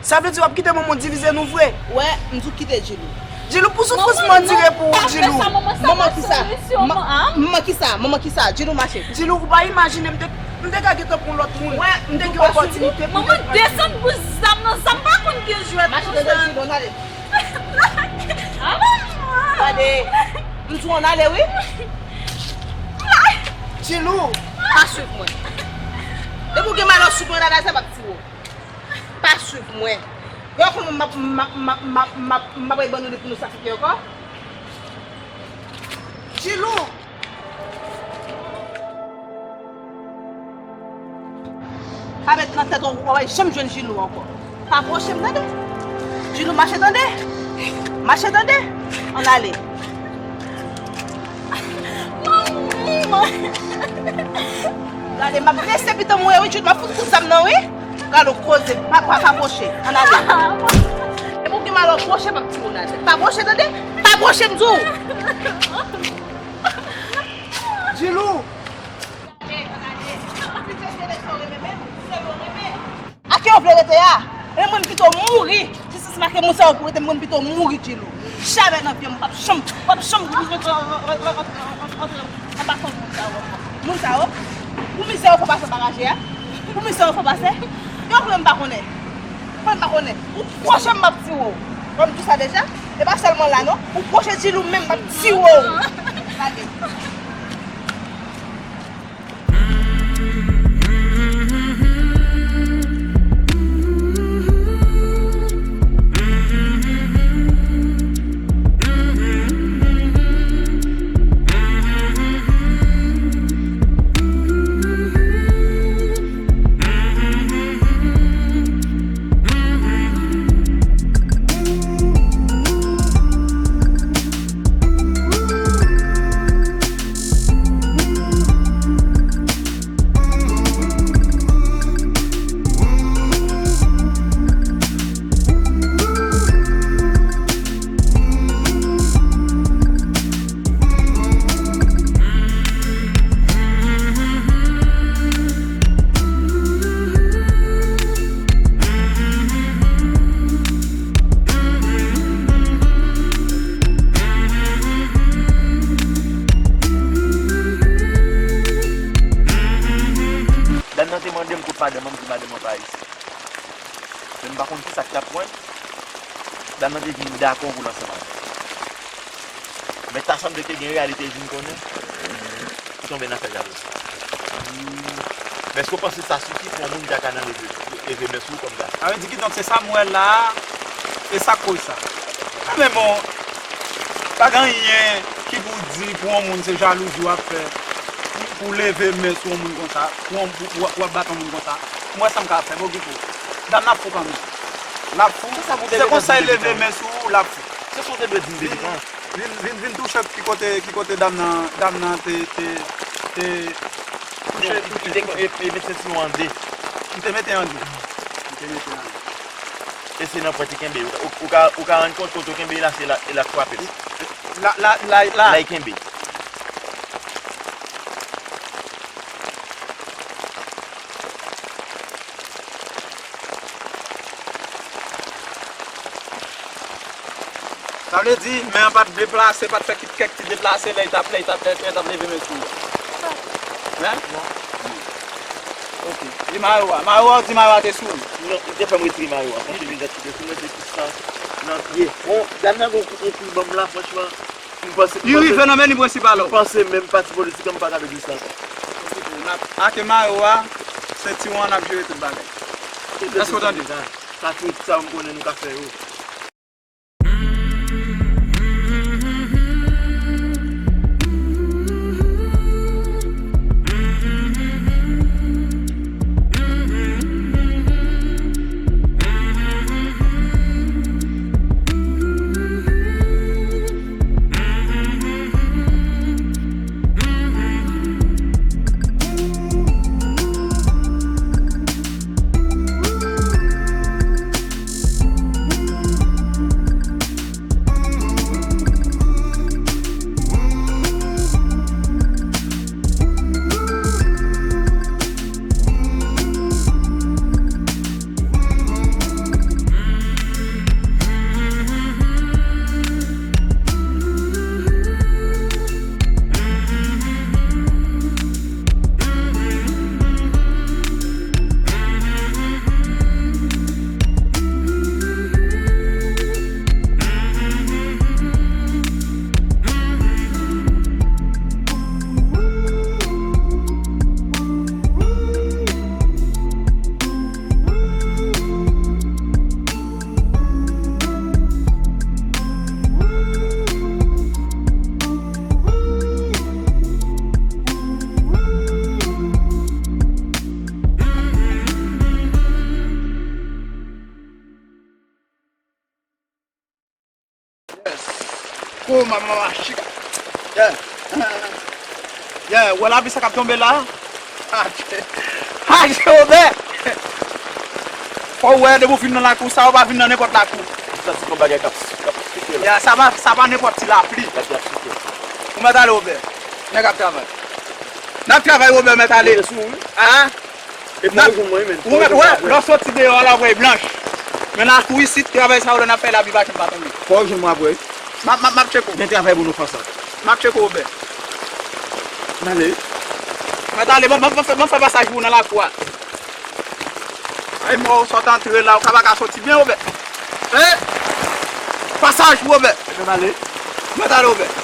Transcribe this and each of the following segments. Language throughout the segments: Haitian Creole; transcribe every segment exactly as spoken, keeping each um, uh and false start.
Sa vle di w ap kite manman w divize nou vre? Wè, m di w kite Djilou. Djilou, pou soufrans mwen dire pou ou, Djilou. Manman kisa? Manman kisa? Manman kisa? Djilou mache. Djilou, ou pa imajine m te, m te ka gentan pran lòt moun. Wè, m te gen opòtinite pou m te pran. Manman desann pou zam nan, zam pa konn gen jwèt konsa. Mache tande Djilou, n ale. Tande, m di w ann ale wi. Djilou, pa swiv mwen. Depi w gen malè sou mwen, Nana, sa p ap tire w. Pa swiv mwen. Yo, kòman m ap, m ap, m ap, m ap, m ap, m ap bay ban nou li pou nou sa fete ankò? Djilou! Pa met nan tèt ou, ou pa janm jwenn Djilou ankò. Pa pwoche m, tande? Djilou, mache, tande? Mache, tande? Ann ale. Manmi! Gade, m ap blese pitit mwen, wi, Djilou, m ap fout kout zam nan, wi. Gade, w koze, pa, pa, pa pwoche. Ann ale. Depi w gen malè pwoche, m ap tire w nan tèt. Pa pwoche, tande? Pa pwoche, m di w! Djilou! A ki yo vle rete a? E mwen m pito mouri. Jistis make moun sa yo pou rete, mwen m pito mouri, Djilou. Jamè nan vi m, w p ap janm, w p ap janm anba kont moun sa yo. Moun sa yo, pou mizè yo fè pase anba raje a. Pou mizè yo fè pase. Yo vle m pa konnen. Fò m pa konnen. Ou pwoche m, m ap tire w. Bon, m di w sa deja. E pa sèlman la, non. Ou pwoche Djilou menm, m ap tire w. Gade. Dam nan te mande m kot madanm mwen, m di madanm mwen pa isit. Men m pa konn kisa k t ap pran l. Dam nan te vin dakò pou l ansanm avè m. Men ta sanble ke gen reyalite vin konnen ki tonbe nan afè jalouzi. Men èske w panse sa sifi pou yon moun ta ka nan leve, leve men sou ou kòm gason? Sa vle di kidonk se sa m wè la a, e sa k koz sa. Men bon, pa gen anyen ki pou di pou yon moun se jalouzi w ap fè, pou, pou leve men sou yon moun konsa, pou yon, pou, pou w ap bat yon moun konsa. M wè sa m ka fè, m okipe w. Dam nan ap fou kanmenm. L ap fou. Se konsa l leve men sou ou, l ap fou. Se sa w te dwe di m depi tan. Vin, vin, vin touche ki kote, ki kote dam nan, dam nan te, te, te touche, touche. Li te, li te mete sentiwon an de. Li te mete an de. Li te mete an de. E se nan pwen te kenbe. Ou, ou ka, ou ka rann kont kote w kenbe la, se la, e la k frape. La, la, la, la. La l kenbe. Sa vle di, men an pa t deplase, pa t fè kèk ti deplase lè l t ap, lè l t ap, lè l t ap leve men sou ou. Hein? Non. Ok. E mayo a? Mayo a, ou di mayo a te sou ou? Non, li te fè m retire mayo a. Paske li te sou mwen, se plis sa nan pye. Bon, dam nan gon kout, gon kout ban m la, franchman. M panse, m panse. Li rive nan meni prensipal ou. M panse menm pati politik an m pa ka bezwen sa ankò. Ake mayo a, sentiwon an ap jere tout bagay. Èske w tande? Sa, sa tout sa m konnen nou ka fè yo. Mama, mama, chika. Yeah. Yeah, wè lapli sa k ap tonbe la. Aje. Aje, Wobè. Fò w wè depi w vin nan lakou sa, ou pa vin nan nenpòt lakou. Sa se yon bagay k ap, k ap souke la. Yeah, sa pa, sa pa nenpòt ti lapli. Lapli ap souke. Ou mèt ale, Wobè. Nèg ap travay. N ap travay, Wobè, mèt ale. Mwen sou, wi. Ah. E fò w jwenn mwen, men. Ou mèt wè, lè w soti deyò a, la w wè blanch. Men lakou isit, travay sa yo, lè n ap fè, lapli pa janm pa tonbe. Fò w jwenn mwen apre. M ap, m ap, m ap tcheke w. Gen travay pou nou fè ansanm. M ap tcheke w, Wobè. N ale. Mèt ale, ban, ban, ban fè, ban fè pasaj pou ou nan lakou a. Ay, mò, ou sot antre la, ou ka pa ka soti byen, Wobè. Eh! Pasaj pou Wobè. Ebyen, n ale. Mèt ale, Wobè.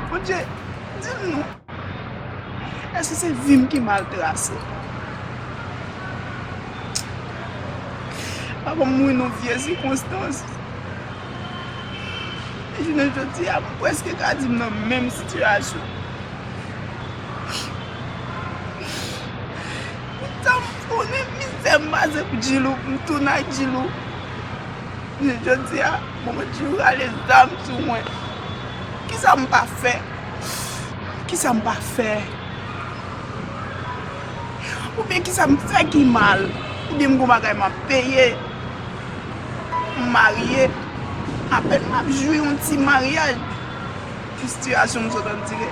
Bondye, di m non. Èske se vi m ki mal trase? Papa m mouri nan vye sikonstans. E jounen jodi a, m prèske ka di m nan menm sitiyasyon. Poutan m konnen mizè m pase pou Djilou, m tounen ak Djilou. Jounen jodi a, manman Djilou rale zam sou mwen. Kisa m pa fè? Kisa m pa fè? Oubyen kisa m fè ki mal? Oubyen m gon bagay m ap peye? M marye. Apèn m ap jwi yon ti maryaj. Sitiyasyon m sot andire.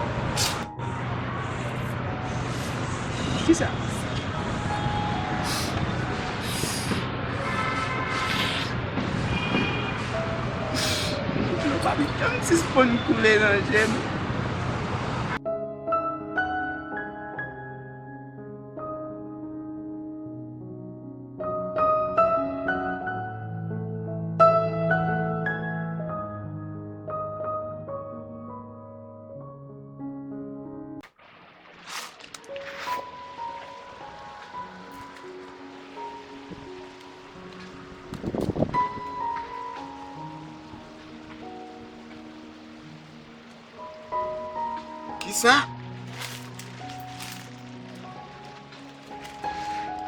Kisa? Dlo pa janm sispann koule nan je m. Kisa?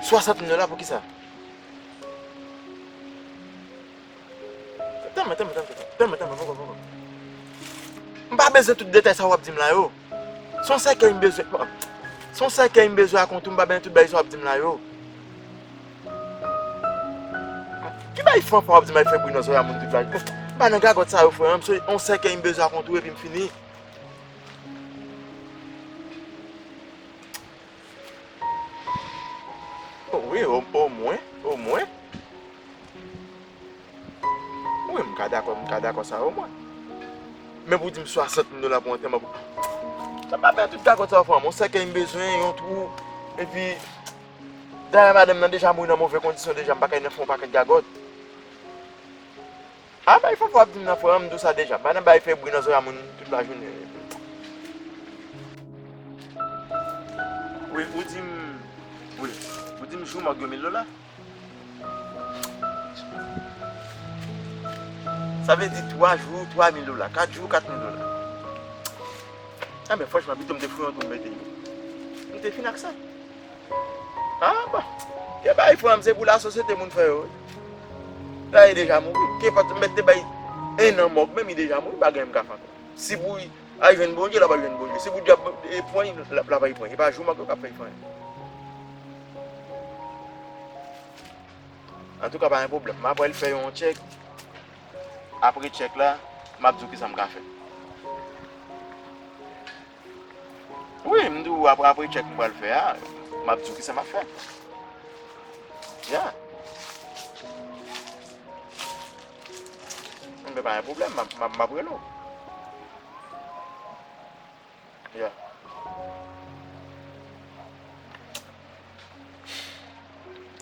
Swasant mil dola pou kisa? Tanmen, tanmen, tanmen, tanmen, tanmen, poko, poko. M pa bezwen tout detay sa w ap di m la yo. Se yon sèkèy m bezwen. Se yon sèkèy m bezwen ak yon twou, m pa bezwen tout bagay sa w ap di m la yo. Ki bagay fanfan w ap di m al fè bri nan zòrèy a moun tout la? M pa nan gagòt sa yo, frè m. Se yon sèkèy m bezwen ak yon twou epi m fini. O wi, o, omwen, omwen. Wi, m ka dakò, m ka dakò sa omwen. Men pou di m swasant mil dola pou antèman pou... Sa pa fè tout dakò sa, frè m. Yon sèkèy m bezwen, yon twou. Epi, dayè madanm nan deja mouri nan move kondisyon deja, m pa ka al fè yon pakèt gagòt. A, bay fanfan w ap di m nan, frè m, m di w sa deja. M pa nan bay fè bri nan zòrèy a moun tout lajounen. Wi, ou di m, wi, ou di m jou m ak de mil dola. Sa vle di twa jou, twa mil dola, kat jou, kat mil dola. A, men franchman, pito m te fouye yon twou m mete yo. M te fin ak sa. A, bon. Ke bay frè m, se pou lasosyete moun fè yo, wi. La, li deja mouri. Ke pòt m mèt te bay en an mòg, menm li deja mouri, pa gen m ka fè ankò. Si pou al jwenn Bondye, l ap al jwenn Bondye. Si pou dyab, e, pran l, l ap, l ap al pran l. E pa jou m ak yo k ap fè l fè anyen. Antouka, pa gen pwoblèm. M ap al fè yon tchèk. Apre tchèk la, m ap di w kisa m ka fè. Wi, m di w apre, apre tchèk m pral fè a, m ap di w kisa m ap fè. Ya. Enben, pa gen pwoblèm, m ap, m ap, m ap rele w. Ya.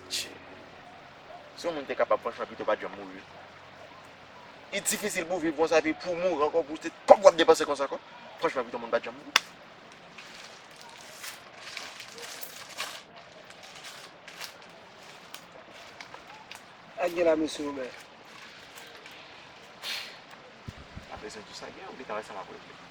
Tchè. Si yon moun te kapab, franchman, pito pa t janm mouri. Li difisil pou viv konsa, epi pou mouri ankò, pou se kòb w ap depanse konsa ankò. Franchman, pito moun pa t janm mouri. Ak gen la, mesye Wobè. Apre se tou sa gen, ou te travay sa m ap regle.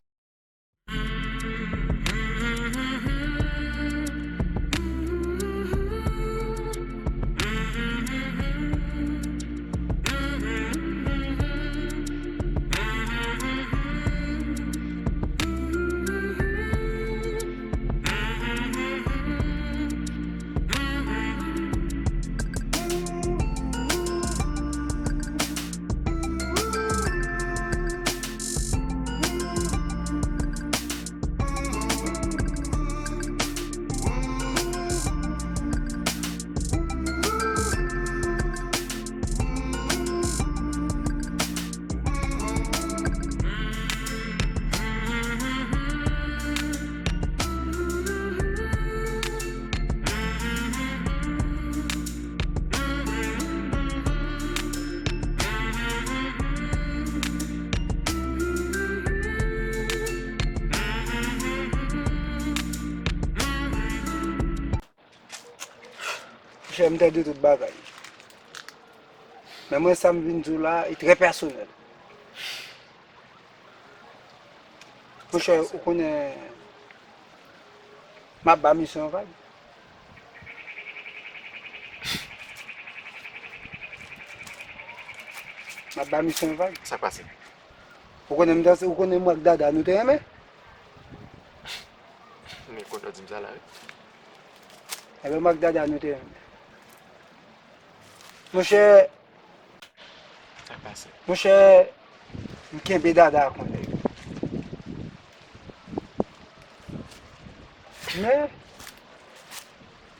Monchè, m tande tout bagay. Men mwen, sa m vin di w la, e trè pèsonèl. Monchè, ou konnen, m ap ba misyon an vag. M ap ba misyon an vag. Sa k pase? Ou konnen m danse, ou konnen mwen ak Dada nou te renmen? Men kontan w di m sa la, wi. Ebyen, mwen ak Dada nou te renmen. Monchè, Sa pase. Monchè, m kenbe Dada ak yon nèg. Men,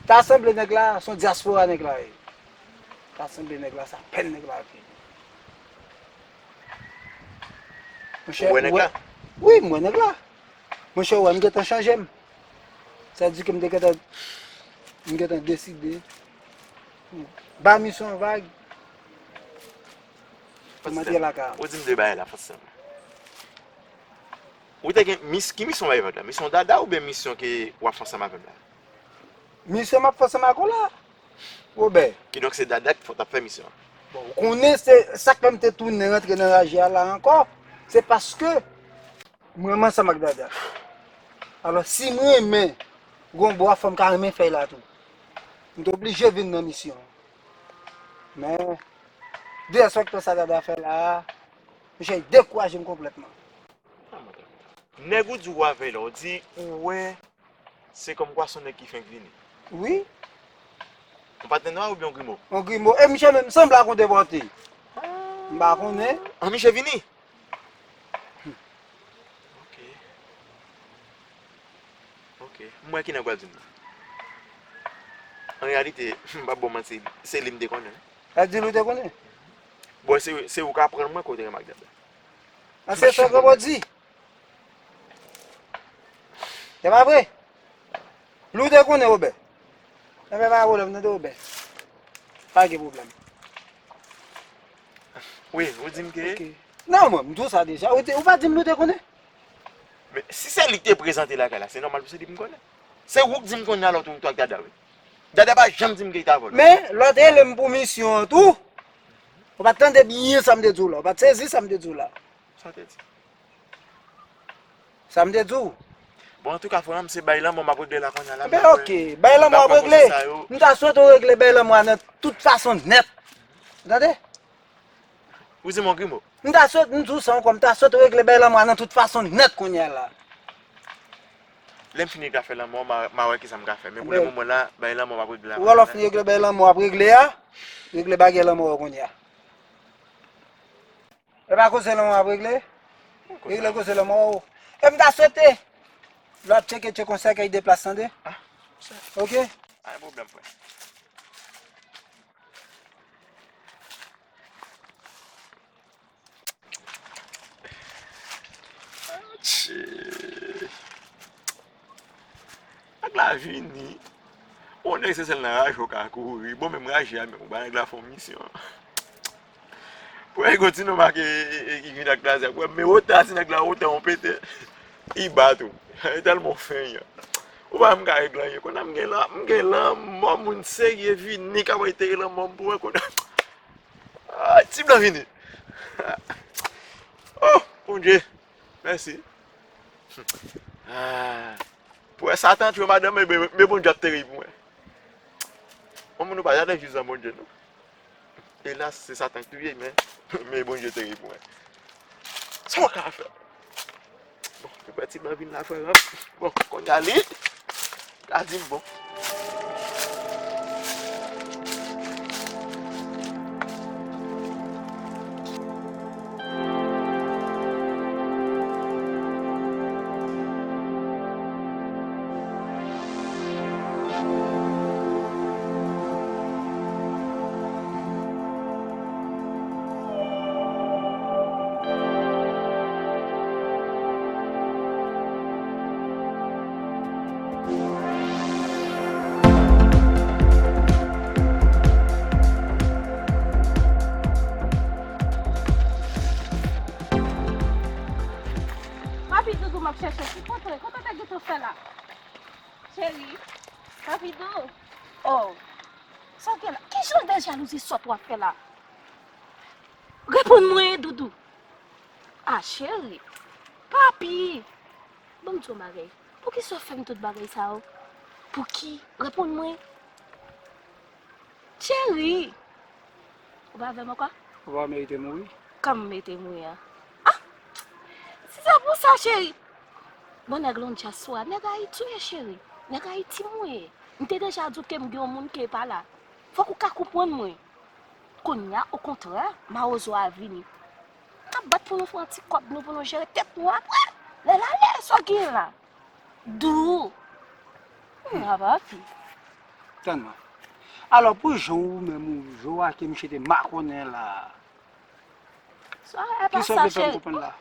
ta sanble nèg la, se yon dyaspora nèg la ye. Ta sanble nèg la, se apèn nèg la ap vini. Monchè, ou wè nèg la? Wi, m wè nèg la. Monchè, ou wè, m gentan chanje m. Sa di ke m te gentan, m gentan deside ba misyon an vag. Kòman te lakay? Ou di m de bagay la, fò sèlman. Ou te gen mis, ki misyon w bay vag la? Misyon Dada oubyen misyon ke w ap fè ansanm avè m la? Misyon m ap fè ansanm ak ou la, Wobè. Kidonk se Dada ki fò t ap fè misyon an. Bon, ou konnen se sa k fè m te tounen rantre nan raje a la ankò. Se paske m renmen ansanm ak Dada. Alò, si m renmen gon bwa, fò m ka renmen fèy la tou. M te oblije vin nan misyon an. Men, derespektan sa Dada fè la a, monchè, dekouraje m konplètman. Nèg ou di w avè l la, ou di ou wè, se kòmkwa se yon nèg ki fenk vini. Wi. Yon patnè nwa oubyen yon grimo? Yon grimo. E misye menm sanble ak yon depòte. M pa konnen. An misye vini? Ok. Ok. M wè ki nèg w ap di m nan. An reyalite, m p ap ba w manti, se li m te konnen. Sa di l ou te konnen? Bon, se, se ou k aprann mwen ke w te renmen ak Dada. An se sa ke w di. Se pa vre? Lou te konnen, Wobè. Ebyen, pa gen pwoblèm, tande, Wobè. Pa gen pwoblèm. Wi, ou di m ke... Ok. Non, mwen, m di w sa deja. Ou te, ou pa di m Lou te konnen? Men, si se li ki te prezante lakay la, se nòmal pou se li m konnen. Se ou k di m konnen alò tou, tou ak Dada, wi. Dada pa janm di m ke li t avè w. Men, lè w te rele m pou misyon an tou, ou pa t tande byen sa m te di w la. Ou pa t sezi sa m te di w la. Sa w te di? Sa m te di w? Bon, antouka, frè m, se bay lanmò m ap regle la kounye a la. Ben, ok, bay lanmò w ap regle. M ta swete w regle bay lanmò a nan tout fason nèt. Ou tande? Ou di m yon grimo. M ta swete, m di w sa ankò, m ta swete w regle bay lanmò a nan tout fason nèt kounye a la. Lè m fini regle afè lanmò, m a, m a wè kisa m ka fè. Men pou le moman la, bay lanmò m ap regle la. Ou wè lè w fini regle bay lanmò w ap regle a, regle bagay lanmò w kounye a. E pa koze lanmò w ap regle? Regle koze lanmò w. E m ta swete lè w ap tcheke tcheke yon sèkèy de plas, tande? Ah, sa. Ok? Pa gen pwoblèm, frè. Atchè. a vini. Ou nèg se sèl nan raje w ka kouri. Bon, menm raje a, menm ou ba nèg la fè yon misyon. Pou nèg kontinye make e, e, e, ki vin ak laze. Wè, men wotè a, si nèg la wotè yon pete, li bat ou. E tèlman w fenyan. Ou pa menm ka regle anyen. Kounye a m gen lan, m gen lanmò, moun serye vini, k ap retere lanmò m pou mwen kounye a. Ah, ti blan vini. Oh, Bondye. Mèsi. Ah. Pou wè Satan tchwe madanm, men, men, men Bondye ap teri pou mwen. Yon moun ou pa janm jis an Bondye, non. Elas, se Satan k touye, men, men Bondye teri pou mwen. Sa w ka fè? Bon, pou pè ti blan vin la, frè m. Bon, kounye a li ka di m bon. Papi Doudou, m ap chèche w. Ki kote? Kote w te gentan fè la? Cheri, Papi Dou. Oh, sa w gen la? Ki jan de jalouzi sòt w ap fè la? Reponn mwen, Doudou. Ah, cheri. Papi. Ban m di w yon bagay. Poukisa w fè m tout bagay sa yo? Pouki? Reponn mwen. Cheri. Ou pa vle m ankò? Ou pa merite mouri. Kòm m merite mouri an? Ah! Si se pou sa, cheri. Bon, nèg lon dyaspora, nèg Ayiti w ye, cheri. Nèg Ayiti mwen ye. M te deja di w ke m gen yon moun ke pa la. Fòk ou ka konprann mwen. Kounye a, okontrè, mawozo a vini. N ap bat pou nou fè yon ti kòb nou, pou nou jere tèt nou apre. Lè l ale, sa w gen la? Dou. Hmm, a papi. Tann mwen. Alò, pou jan ou menm ou, jan w ak misye te makonnen la. Sa w wè pa sa, cheri. Kisa w vle fè m konprann la?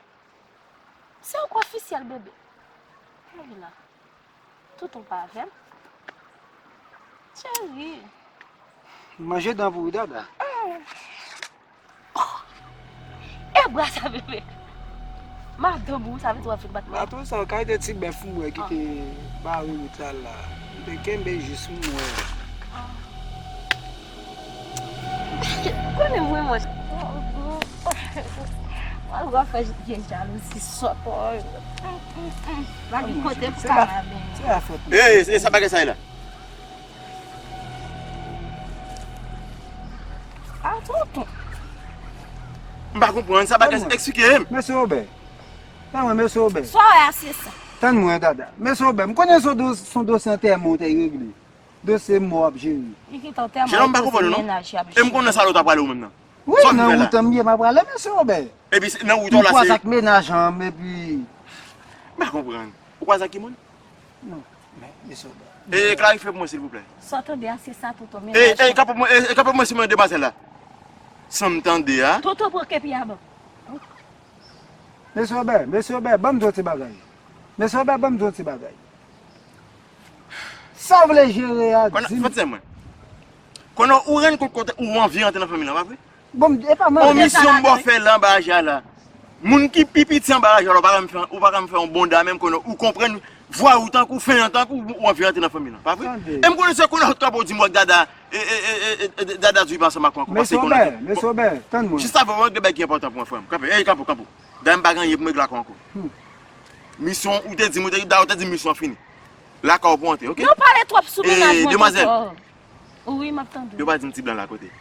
Se yon kofisyèl, bebe. Gade la. Toutou pa avè m. Cheri. Manje dan pou ou, dada. Oh. E bra sa, bebe. Madanm ou, sa vle di w ap vin bat mwen? Ato sa, kalite ti bèf m wè ki te bare wout la la. M te kenbe jis m wè. Konnen mwen, mwen. Malgre w ap fè vye jalouzi sòt, oh. Pa gen kote pou ka ale. Ey, e sa bagay sa ye la? Ah, tonton. M pa konprann sa bagay sa, eksplike m. Mesye Obè. Tann mwen, mesye Obè. Sa w wè a, se sa. Tann mwen, dada. Mesye Obè, m konnen se yon do-, se yon dosye antèman w te regle. Dosye mò w ap jere. Li gentan antèman, dosye mennaj li ap jere. E m konnen sa lòt ap prale ou menm nan. Wi, nan wout an m ye m ap prale, mesye Obè. Epi nan wout ou la, se kwaze ak mennaj an, epi. M pa konprann. Ou kwaze ak ki moun? Non, men, mesye Obè. E, e klarifye pou mwen, silvouplè. Sa w tande a, se sa, tonton, mennaj lan. E, e, kanpe pou mwen, e, e, kanpe pou mwen, si mwen de mazèl la. Sa m tande a. Tonton, pran kepi a ban m. Mesye Obè, mesye Obè, ban m di w ti bagay. Mesye Obè, ban m di w ti bagay. Sa w vle jere a, di m. Fòt se mwen. Konnen ou rann kont kote ou anvi rantre nan fanmi lan, pa vre? Bon, e pa mwen. On misyon m ba w fè la anba raje a la. Moun ki pi piti anba raje a la, ou pa ka m fè, ou pa ka m fè yon bonda menm konnen ou konprann vwa ou tankou fenyan tankou ou anvi rantre nan fanmi lan, pa vre? Tande. E m konnen se konnen ou t kanpe ou di m wè dada, e, e, dada di w pa ansanm ak mwen ankò, paske konnen. Mesye Obè, mesye Obè, tann mwen. Jis avan w gen bagay ki enpòtan pou mwen, frè m. Kanpe, ey, kanpe, kanpe. Dayè m pa gen anyen pou m regle ak ou ankò. Hmm. Misyon ou te di m, ou te, dayè ou te di m misyon an fini. Lakay ou pou antre, oke? Yo pale twòp sou mennaj mwen, demwazèl. Wi, m ap tande w. Yo pa di m ti blan la kote.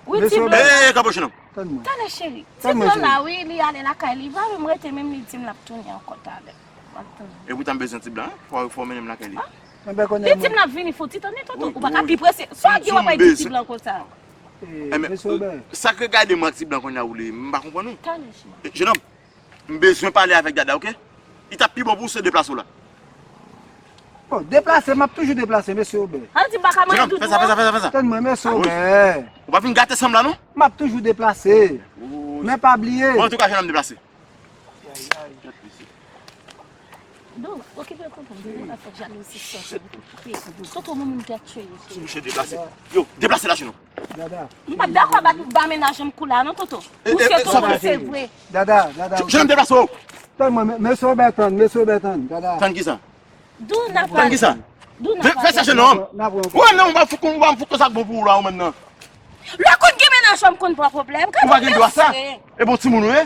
Wi, ti blan. Ey, ey, ey, kanpe, jenòm. Tann mwen. Tande, cheri. Ti blan la, wi, li ale lakay li. Li pa menm rete, menm li di m l ap tounen ankò talè. M ap tande w. Epoutan m bezwen ti blan, fò, fò w mennen m lakay li. Li di m l ap vini, fò w ti tande, tonton. Ou pa ka pi prese. Sa w gen w ap bay ti blan konsa? Sa k regade mwen ak ti blan kounye a ou le, m pa konprann ou. Tande, cheri. Jenòm, m bezwen pale avèk dada, oke? Li t ap pi bon pou w si w deplase w la. Bon, deplase, m ap toujou deplase, mesye Obè. An di m pa ka mande tout mwen. Fè sa, fè sa, fè sa, fè sa. Tann mwen, mesye Obè. Ou pa vin gate sanm la, non? M ap toujou deplase. Men pa bliye. Bon, antouka, jenòm, deplase. Dou, okipe tonton, Dou, ou pa fè jalouzi sòt. Tonton, mwen menm tèt cheri. Ti mouche deplase. Yo, deplase la, jenou. Dada. M pa dakò ba, ba mennaj m kou la, non, Toto. Eh, eh, Toto, eh, mwen, se vre. Dada, dada. Jenou, deplase w. Tann mwen, men, men se w bètann, men se w bètann, dada. Tann ki sa? Dou n ap pale. Tann ki sa? Dou n ap pale. Fè sa, jenou. N ap pran. Wè, non, w ap fout, w ap fout sa k bon pou ou la, ou menm nan. Lè konn gen mennaj, fanm konn pran pwoblèm. Ou pa gen dwa sa. E bon timoun ou ye?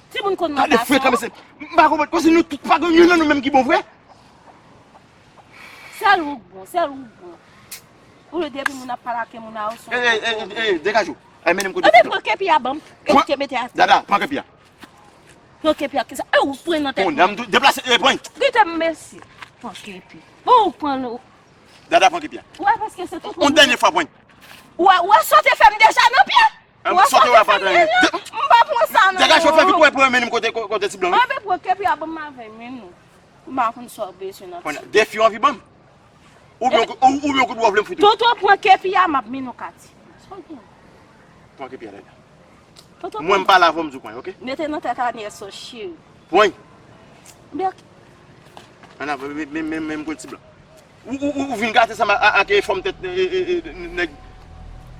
Timoun konn mande sa. Gade fre kanpe se. M pa konprann. Kòmsi nou tout pa gen youn nan nou menm ki bon vre? Sèl ou k bon, sèl ou k bon. Ou le depi moun ap pale ak moun a ou son. Eh, eh, eh, eh, degaje w. Ay, mennen m kote. Ebyen, pran kepi a ban m. E ou te mete a. Dada, pran kepi a. Pran kepi a, kisa? E ou pran nan tèt mwen. Deplase, eh, pran. Kite m, mesi. Pran kepi. Bon, ou pran l. Dada, pran kepi a. Wè, paske se tout. On dènye fwa, pran. Wè, wè, sa w te fè m deja nan pye. Wè, sa w te fè m deja. M pa pran sa, non. Degaje w, fè vit, wè, pou mennen m kote, kote ti blan. Anben, pran kepi a ban m avè m, men non. M pa konn sa w bezwen nan. Defi w anvi ban m? Oubyen, ou- oubyen ou kout wòf lè m fout ou. Toto pran kepi a, m ap mennen w kati. Sa w gen? Pran kepi a, dada. Toto pran. Mwen m pale avè w, m di w pran, oke? Mete nan tèt Aniel sa, cheri. Pran. Bèk. Ann avan, men, men, men, men m pran ti blan. Ou, ou, ou, ou vin gate sa a, a, ak fòm tèt, e, e, e, nèg.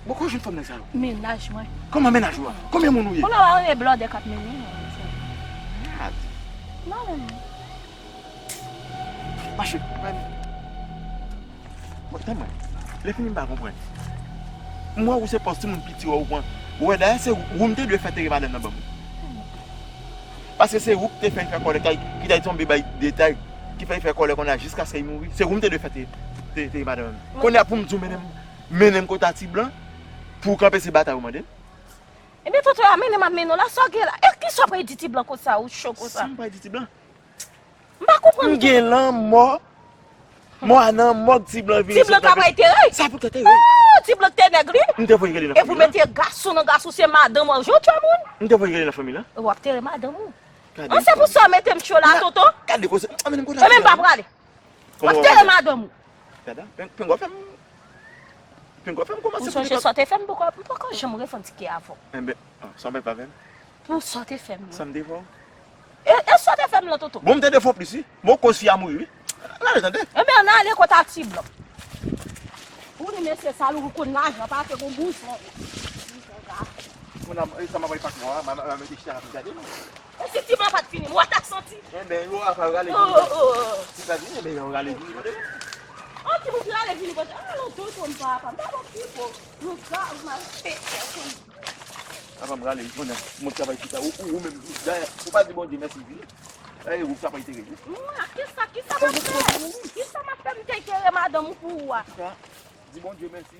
Bon, kote w jwenn fòm nèg sa yo? Mennaj mwen. Kòman mennaj ou a? Konbyen moun ou ye? Ou la wè blòdè k ap mennen. Gad. Non, men. Mache, mwen. Bon, tann mwen. Lè fini m pa konprann. M wè ou se pòz timoun piti wè ou pran. Ou wè dayè se ou m te dwe fè tere madanm nan ban m. Paske se ou ki te fè l fè kòlè, ki, ki t al tonbe bay detay, ki fè l fè kòlè konn a jiskaske l mouri. Se ou m te dwe fè te, te, tere madanm nan. Kounye a pou m di w mennen m, mennen m kote a ti blan, pou w kanpe se batay ou mande m. Ebyen, tonton, a mennen m ap mennen w la, sa w gen la? E kisa w pral di ti blan konsa, ou cho konsa? Sa m pral di ti blan? M pa konprann. M gen lanmò. Mò a nan mòg ti blan vini. Ti blan ka pral tere. Sa pou te tere. Oh, ti blan te nèg li. M te voye rele nan fanmi an. E pou mete gason nan gason, se madanm ou, jan w tchwe moun. M te voye rele nan fanmi an. W ap tere madanm ou. An, se pou sa w mete m tchwe la, tonton. Gade koze. Anben m pa prale. W ap tere madanm ou. Dada, pen, pen gwa fè m. Pen gwa fè m kòmanse. Ou sonje sa w te fè m, m poko, m poko janm revandike avè w. Enben, ah, sa w mèt pa fè m. Pou sa w te fè m nan. Sa m te fè w? E, e sa w te fè m nan, tonton? Bon, m te defo plis, wi. Mwen koz fi a mouri, wi. Ann ale, tande. Enben, ann ale kot a ti blan. Ou ni mesye sal, ou konn lajan, pa te gon boujon. Moun nan, e, sa m ap bay pak mwa, m a, m a, m a mete chita la pou gade, non. E si ti blan pa t vini, mwen t ap santi. Enben, yo ap rale vini. Oh, oh, oh. Si pa vini, enben, yo rale vini. Oh, ti moun ki rale vini, kote? Ah, non, tonton, m pa, pa, m pa bon pipo. Yo ga, ou mal fè, fè, konn. Avan m rale, konnen, moun travay chita. Ou, ou, ou menm, dayè, ou pa di Bondye mèsi, vini. Dayè, ou sa pa enterese. Mwen, kisa, kisa m ap fè? Kisa m ap fè m te kere madanm ou pou ou a? Sa, di Bondye mèsi.